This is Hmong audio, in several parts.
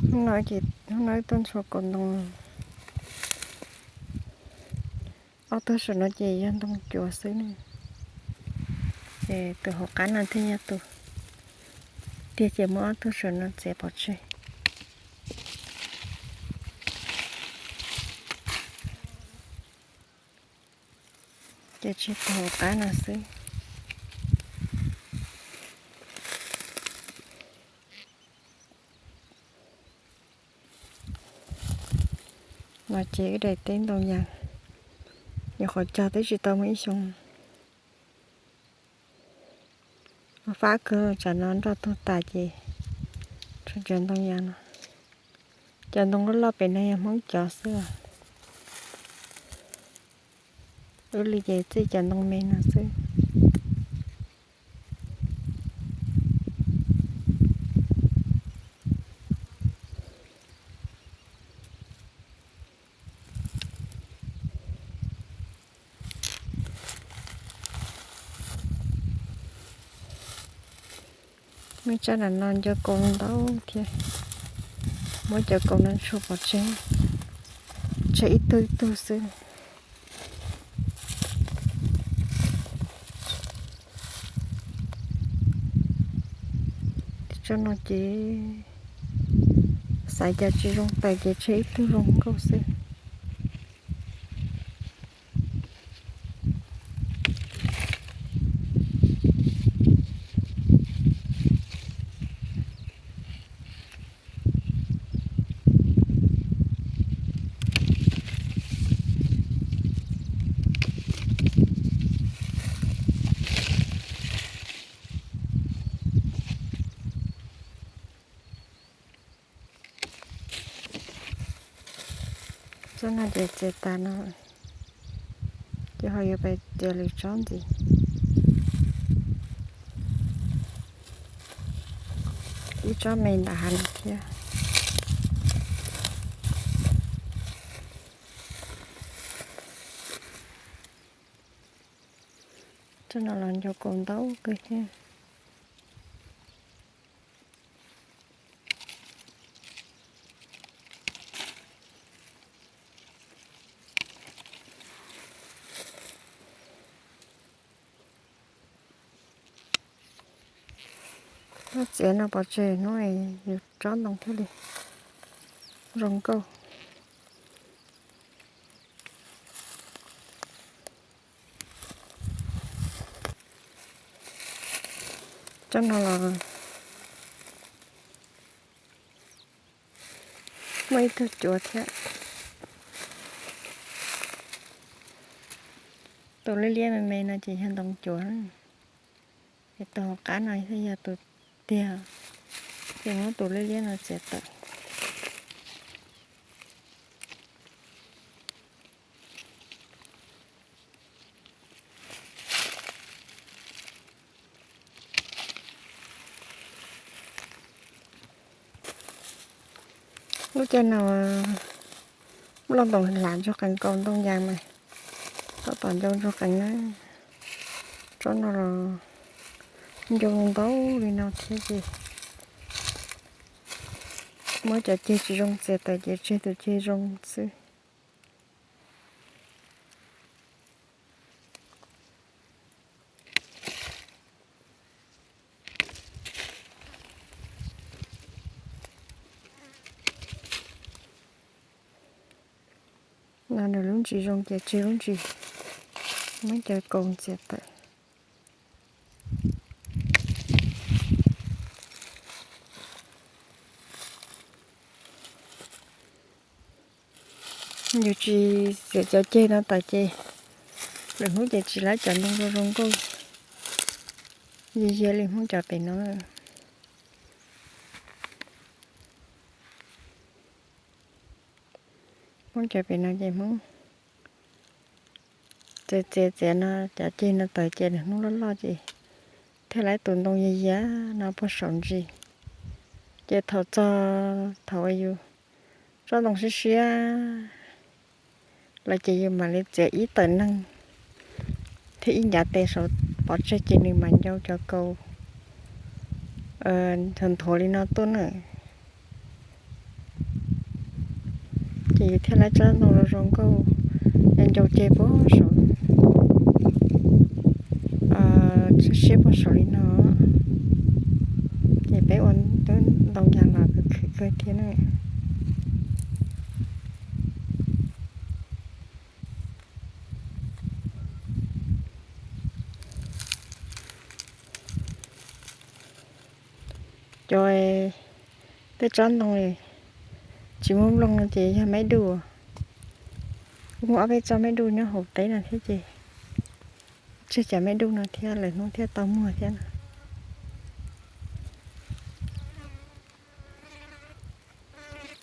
Hnub no ces, hnub no wb tuaj ntshua kaus ntoo. Ob tug saum no ces yog ntoo cuav xwb ne. Ces tus hauv qab no thiaj yog tus tiag, ces muab ob tug saum no txiav pov tseg. Ces tseg tus hauv qab no xwb. No ces wb daim teb ntoo yas, nyuam qhuav cog twb tsis tau muaj ib xyoo. Fab kawg, tsam no nroj tuag tas ces tshuav cov ntoo yas no. Cov ntoo loj loj pem no yog Hmoob cov xwb. Wb li ces txij cov ntoo me no xwb. Muaj ib tsob nram no ncua kaus ntau thiab, muab cov kaus no ntshua pov tseg, tseg ib tug ib tug xwb. Tsob no ces xaiv cov tsis zoo tawm ces tseg ib tug zoo nkauj xwb. Tsob no ces txiav tas no, ces ho yuav pais txiav lwm tsob ntxiv. Ib tsob me nram hav no thiab. Tsob no los ncua kaus ntau kawg thiab. Muab txiav no pov tseg hnub yus tsob ntoo thiaj li zoo nkauj. Tsob no los muaj ib tug cuav thiab. Tus liab liab me me no ces yog ntoo cuav, es tus hauv qab no thiaj yog tus tiag, ces muab tus liab liab no txiav tawm. Lub caij no muaj loj ntoos hlav ntsuag qees, kaus ntoo yas mas tab tom ncau ntsuag qees na. Tsob no los ncau ntau li no thiab ces muab cov ceg tsis zoo txiav tawm ces tseg tus ceg zoo xwb. No nws lub ntsis zoo ces tseg lub ntsis, muab cov kaus txiav tawm. Yus tsis txiav cov ceg no tawm ces lwm hnub ces tsis laib cov ntoo zoo zoo nkauj yig yig li Hmoob cov pem no. Hmoob cov pem no ces Hmoob txiav txiav txiav no cov ceg no tawm ces lwm hnub loj loj ces thiaj laib tus ntoo yig yig no puag saum ntsis. Ces thaum txog thaum yus tsob ntoo siab siab lawm ces yus mam li txiav ib tawm neeg thiab ib ncav tes saud pov tseg ces nws mam ncau cov kaus nthuav nthuav li no tuaj na. Ces yus thiaj laib tsob ntoo zoo zoo nkauj, ncau ncau ceg puag saum, siab siab puag saum li no. Ces peb ua twb ntoo yas los khwv khwv kawg thiab na. Cov, tej tsob ntoo tsis muaj nplooj no ces yog maib duj. Kuv muaj ob peb tsob maib duj nyob hauv teb no thiab ces tseg cov maib duj no thiab lwm hnub thiaj tau muag thiab no.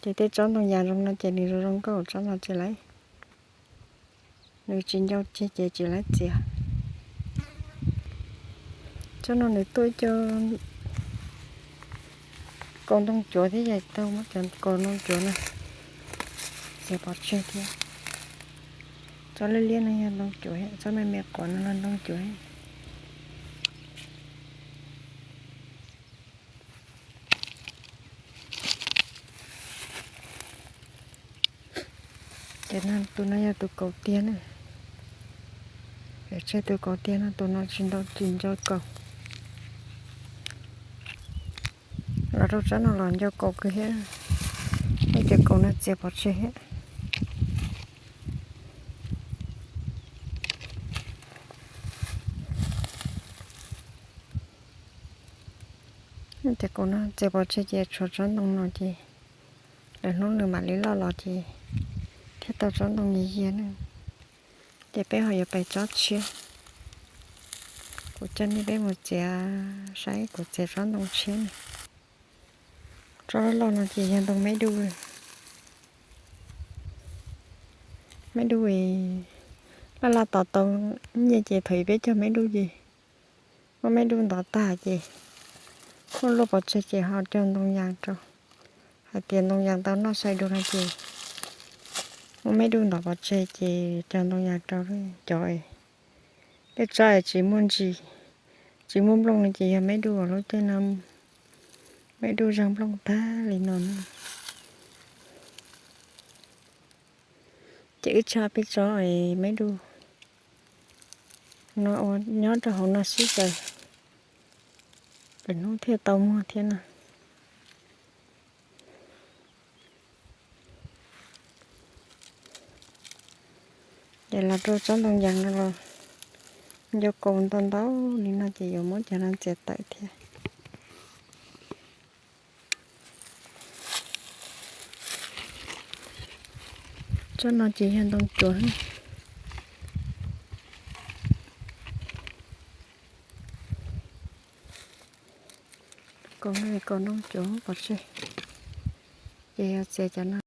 Ces tej tsob ntoo yas zoo no ces nws zoo zoo nkauj, tsob no tsis laib, nws tsis ncau ceg ces tsis laib txiav. Tsob no nws tuaj ib co kaus ntoo cuav thiab, yog tau muab cov kaus ntoo cuav no txiav pov tseg thiab. Tsob liab liab no yog ntoo cuav, tsob me me quav no los ntoo cuav. Ces tus no yog tus kaus tiag na. Tseg tus kaus tiag no, tus no tsis ntau tsis ncau kaus. Los rau tsob no los ncau kaus kawg thiab, nej cov kaus no txiav pov tseg thiab. Nej cov kaus no txiav pov tseg ces tshuav tsob ntoo no ces lwm hnub nws mam li loj los ces thiaj tau tsob ntoo yiag yiag na. Ces peb ho yuav pais tsob tshiab. Kuv coj nej peb mus txiav saib kuv txiav tsob ntoo tshiab na. Tsob loj loj no ces yog ntoo maib duj. Maib duj laj laj tos tau nyiaj ces thaum peb cog maib duj ces muab maib duj ntov tag ces muab luaj pov tseg ces ho cog ntoo yas rau. Hais tias ntoo yas tau noj sai dua no ces muab maib duj ntov pov tseg ces cog ntoo yas rau. Cov tej tsob tsis muaj ntsis, tsis muaj nplooj no ces yog maib duj lub caij no, maib duj zeeg nplooj tag li no na. Ces wb tshaj peb tsob maib duj no ua nyob rau hauv no sib tawm, lwm hnub thiaj tau muag thiab na. Ces los rau tsob ntoo yas no los ncau kaus ntau ntau li no ces yuav muab cov no txiav tawm thiab. Tsob no ces yog ntoo cuav. Kaus no kaus ntoo cuav pov tseg, ces yog txiav cov no.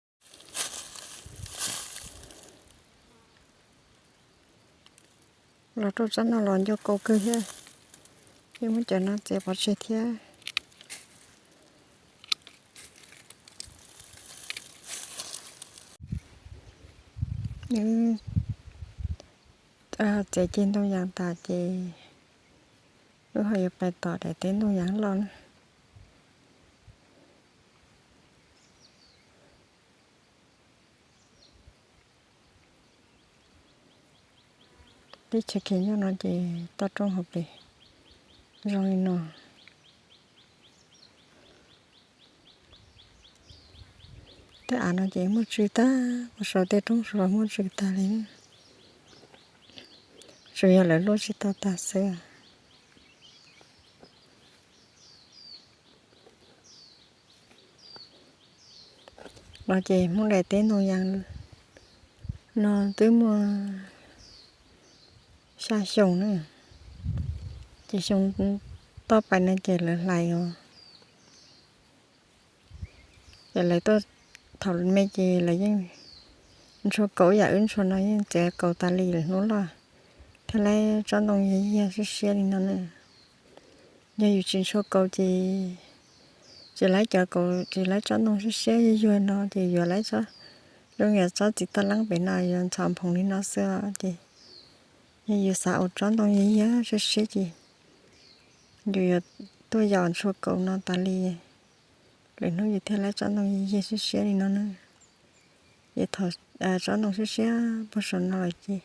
Los rau tsob no los ncau kaus kawg thiab, yeej muab cov no txiav pov tseg thiab. Txiav ceg ntoo yas tas ces wb ho yuav pais tom daim teb ntoo yas loj na. Teb chaws Khiav Nyuj no ces toj roob hauv pes zoo li no. Tej av no ces muaj tswv tag, ua sau tej roob sau los muaj tswv tag li. Tsuas yog lawv luaj tsis tau tag xwb. No ces Hmoob daim teb ntoo yas no twb muaj xya xyoo na, ces xyoo toj pais no ces lawv hlais os. Ces lawv tuaj thaum me ces lawv yeej ntshua kaus yam wb ntshua no, yeej txiav kaus tas li lawm hnub loj thiaj laib tsob ntoo yiag yiag siab siab li no na. Yog yus tsis ntshua kaus ces tsis laib cov kaus, tsis laib tsob ntoo siab siab yuag yuag no ces yuav laib tsob, zoo yam tsob txiv toj leeb pem no yuav ntxhov nphoov li no xwb ces yog yus xav ua tsob ntoo yiag yiag siab siab ces yus yuav tuaj yos ntshua kaus no tas li, lwm hnub yus thiaj laib tsob ntoo yiag yiag siab siab li no na. Ces thaum tsob ntoo siab siab puag saum no lawm ces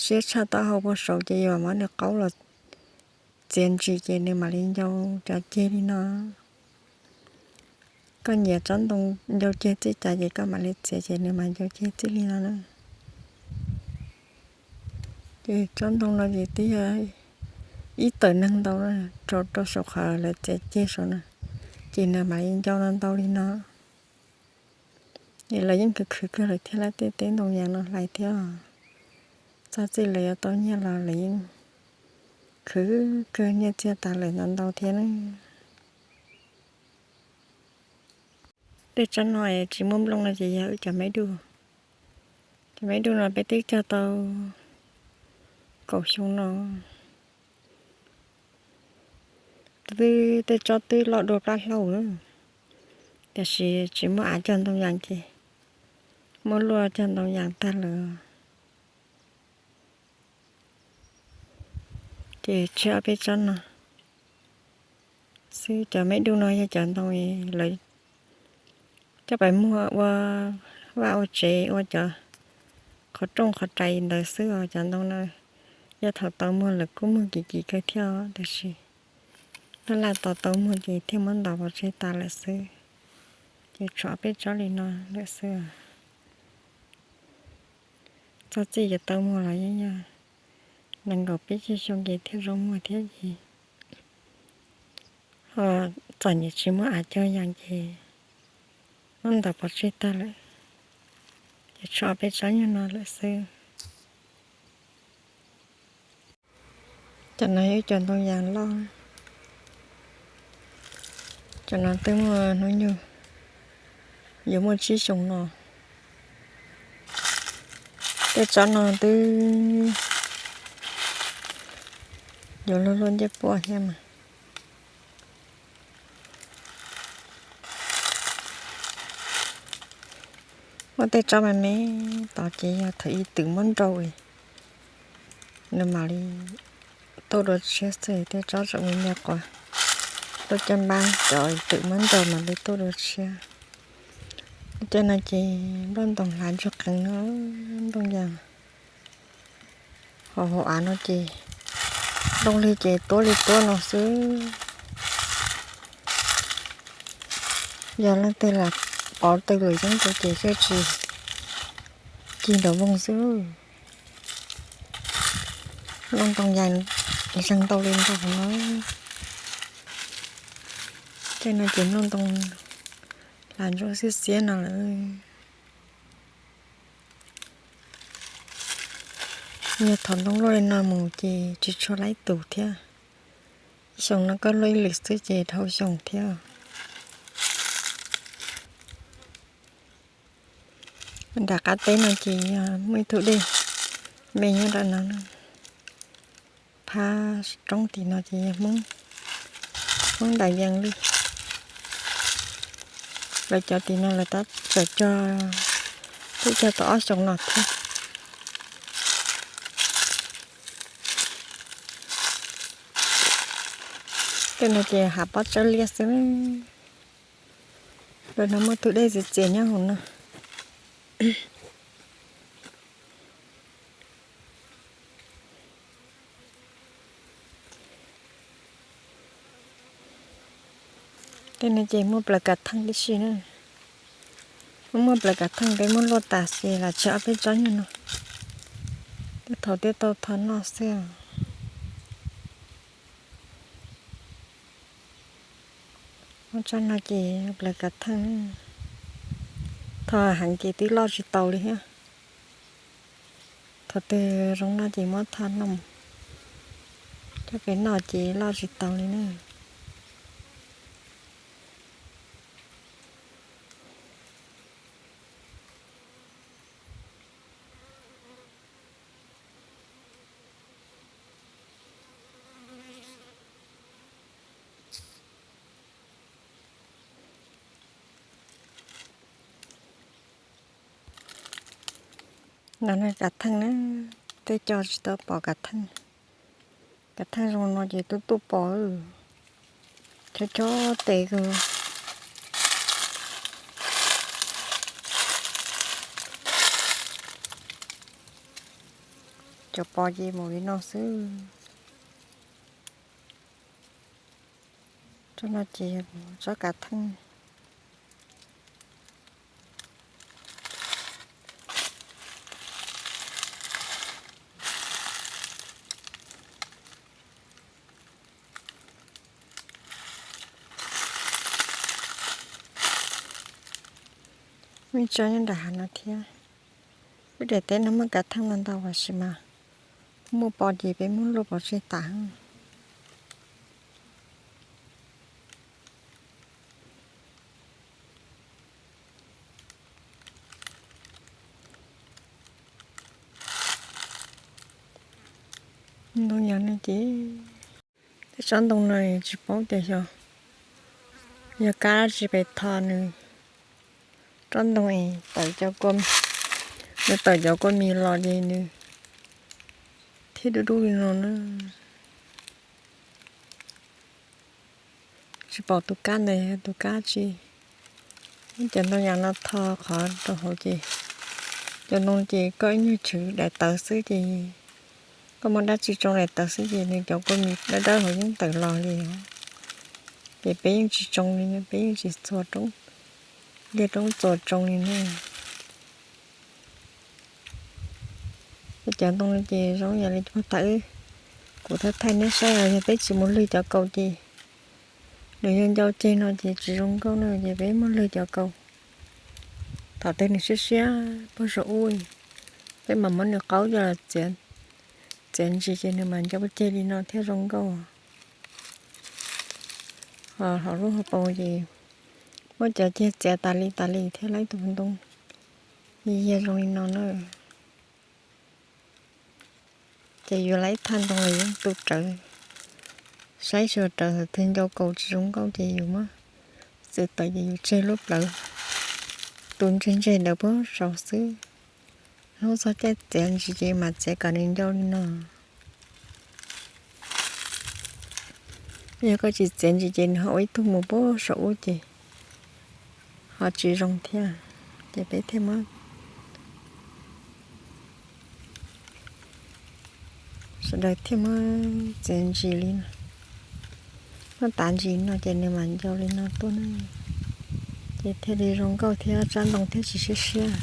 siab tshaj taub hau puag saud ces yus muab nws qaub los txiav ntsis ces nws mam li ncau cov ceg li no. Koj nyiam tsob ntoo ncau ceg txij cas ces koj mam li txiav ces nws mam ncau ceg txij li no na. Ces tsob ntoo no ces twb yog ib tawm neeg ntau rau rau saum qhov lawv txiav ceg saum no, ces nws mam li ncau no ntau li no. Es lawv yeej khwv khwv kawg lawm thiab, lawv tej teb ntoo yas no hlais thiab. Txog txij lawv yuav tau nyiaj los lawv yeej khwv kawg, nyiaj txiag tas lawm ntau ntau thiab na. Tej tsob no tsis muaj nplooj no ces yog wb cov maib duj. Cov maib duj no peb twb cog tau kaum xyoo no. Twb tej tsob twb loj dua plab hlaub lawm, tiam sis tsis muaj av cog ntoo yas ces muab luaj cog ntoo yas tag lawm. Ces tseg ob peb tsob no xwb. Cov maib duj no yog cov ntoo lawv coj pais muag ua vaj ua tsev, ua cov qhov rooj qhov rais ntawd xwb os. Cov ntoo no yog thaum tau muag lawv kuj muag kim kim kawg thiab, tiam sis laj laj tos tau muag ces thiaj muab ntaus pov tseg tas lawm xwb. Ces tshuav peb tsob li no lawm xwb. Txog txij yuav tau muag los yeej yog nees nkaum peb caug xyoo ces thiaj zoo muag thiab ces ho txom nyem tsis muaj av cog yas ces muab ntaus pov tseg tag lawm. Ces tshuav peb tsob nyuag no lawm xwb. Cov no yog cov ntoo yas loj. Cov no twb muaj hnub nyoog yuav muaj tsib xyoos no. Tej tsob no twb yuav luag luaj ncej puab thiab mas. Muaj tej tsob me me tod ces yog thaum ub twm muab nrau, nws mam li tuaj dua tshiab xwb. Tej tsob tseem me me quav tuaj caj npab, cov twm muab nrau mam li tuaj dua tshiab. Tej no ces nplooj ntoos hlav ntsuag qees no, nplooj yas. Hauv hauv av no ces nplooj lig ces tuab li tuab no xwb. Yog leej twg lam pov tw lwm yeeb rau ces thiaj tsis cig nraum voog xwb. Nplooj ntoo yas zeeg ntau li ntau no. Tej no ces nplooj ntoo hlav ntsuag xiab xiab no lawm. Yog thaum ntoo luaj li no mus ces tsis tshua laib tus thiab. Ib xyoos no koj luaj ib lwm xwb ces dhau xyoo thiab. Nram qab teb no ces yog muaj ib tug dej me nyob rau no. Phab roob tim no ces yog Hmoob, Hmoob ntais yees li. Lawv cov tim no lawv tab txawm cog, twb cog tau ob xyoos no thiab. Tej no ces hav pob tsawb liab xwb. Lawv no muaj tus dej txias txias nyob hauv no. Tej no ces muaj plaws kav theej tib si na. Muaj muaj plaws kav theej peb muab luaj tas ces los tseg ob peb tsob nyuag no. Tej thaum twb tau tho noj xwb. Muab tsob no ces plaws kav theej, tho heev ces twb loj tsis tau li thiab. Thaum twg zoo noj ces muab tho noj, coj pem noj ces loj tsis tau li na. No kav theej na, tej co tsis tau pom kav theej. Kav theej zoo no ces twb tuaj pom, chob chob tes kawg. Cov pos ces mus li no xwb. Tsob no ces tsob kav theej. Muaj ib tsob nyob nram hav no thiab. Lub daim teb no muaj kav theej no ntau, tab sis mas muaj pos ces peb muab luaj pov tseg tas. Ntoo yas no ces, tej tsob ntoo no tsis paub tias xyov yog kab dab tsi pem tho nws. Tsob ntoo es tawm cov kua, nws tawm cov kua mis los ces nws thiab dub dub li no na. Tsis pom tus kab ntawd yog tus kab tsi. Cov ntoo yas no tho qhov rau hauv ces, cov ntoo ces koj ib nyuag chwv daim tawv xwb ces, koj muab dab tsi tsoo daim tawv xwb ces nws cov kua mis dawb dawb hauv yeej tawm los li. Ces peb yeej tsis tsoo li, peb yeej tsis txhua roob, liaj roob txuas tsoo li na. Cov ntoo no ces zoo yam li cov tawv. Kuv thaij thaij neb saib, yog peb tsis mus lwg cov kaus ces nws yog ncau ceg no ces tsis zoo nkauj na, ces peb muab lwg cov kaus. Thaum twg nws siab siab puag saum ub, peb mam muab nws qaub coj los txiav, txiav ntsis ces nws mam ncau ceg li no thiaj zoo nkauj. Ho hauv lub hauv paus ces muab cov ceg txiav tas li tas li thiaj laib tus ntoo yag zoo li no na. Ces yus laib thaj ntoo los yeej tu rawv, saib sua rawv, thaum twg ncau kaus tsis zoo nkauj ces yus muab txwv tawm ces yus tseg lub plawv tu ntseg ntseg ntawd puag saud xwb. Hnub txog caij txiav ntsis ces mam txiav kom nws ncau li no. Yog koj tsis txiav ntsis ces nws ho ua ib tug mus puag saum ub ces ho tsis zoo thiab. Ces peb thiaj muab, sawv daws thiaj muab txiav ntsis li no, muab tav ntsis no ces nws mam ncau li no tuaj na. Ces thiaj li zoo nkauj thiab tsob ntoo thiaj tsis siab siab.